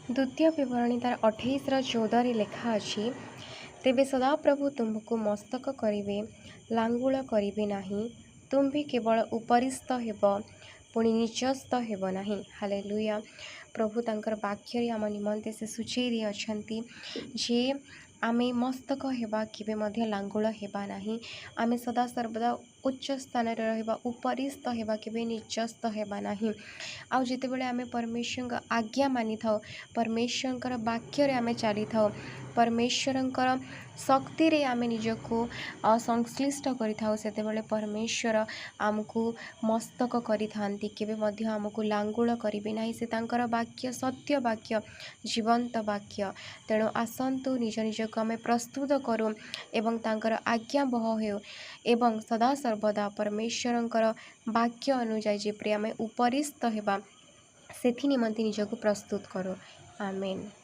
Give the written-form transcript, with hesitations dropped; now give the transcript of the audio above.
ଦ୍ୱିତୀୟ ବିବରଣୀ ତାର 28ର 14ରେ ଲେଖା ଅଛି, "ତେବେ ସଦାପ୍ରଭୁ ତୁମ୍ଭକୁ ମସ୍ତକ କରିବେ, ଲାଙ୍ଗୁଳ କରିବେ ନାହିଁ। ତୁମ୍ଭେ କେବଳ ଉପରିସ୍ଥ ହେବ, ପୁଣି ନୀଚସ୍ଥ ହେବ ନାହିଁ।" ହାଲେଲୁୟା। ପ୍ରଭୁ ତାଙ୍କର ବାକ୍ୟରେ ଆମ ନିମନ୍ତେ ସେ ସୂଚେଇ ଦେଇଅଛନ୍ତି ଯେ ଆମେ ମସ୍ତକ ହେବା, କେବେ ମଧ୍ୟ ଲାଙ୍ଗୁଳ ହେବା ନାହିଁ। ଆମେ ସଦାସର୍ବଦା ଉଚ୍ଚ ସ୍ଥାନରେ ରହିବା, ଉପରିସ୍ଥ ହେବା, କେବେ ନୀଚସ୍ଥ ହେବା ନାହିଁ। ଆଉ ଯେତେବେଳେ ଆମେ ପରମେଶ୍ୱରଙ୍କ ଆଜ୍ଞା ମାନିଥାଉ, ପରମେଶ୍ୱରଙ୍କର ବାକ୍ୟରେ ଆମେ ଚାଲିଥାଉ, ପରମେଶ୍ୱରଙ୍କର ଶକ୍ତିରେ ଆମେ ନିଜକୁ ସଂଶ୍ଳିଷ୍ଟ କରିଥାଉ, ସେତେବେଳେ ପରମେଶ୍ୱର ଆମକୁ ମସ୍ତକ କରିଥାନ୍ତି, କେବେ ମଧ୍ୟ ଆମକୁ ଲାଙ୍ଗୁଳ କରିବେ ନାହିଁ। ସେ ତାଙ୍କର ବାକ୍ୟ ସତ୍ୟ ବାକ୍ୟ, ଜୀବନ୍ତ ବାକ୍ୟ। ତେଣୁ ଆସନ୍ତୁ, ନିଜ ନିଜକୁ ଆମେ ପ୍ରସ୍ତୁତ କରୁ ଏବଂ ତାଙ୍କର ଆଜ୍ଞାବହ ହେଉ ଏବଂ ସଦାସର୍ବଦା ପରମେଶ୍ୱରଙ୍କର ବାକ୍ୟ ଅନୁଯାୟୀ ଯେପରି ଆମେ ଉପରିସ୍ଥ ହେବା, ସେଥି ନିମନ୍ତେ ନିଜକୁ ପ୍ରସ୍ତୁତ କରୁ। ଆମେନ୍।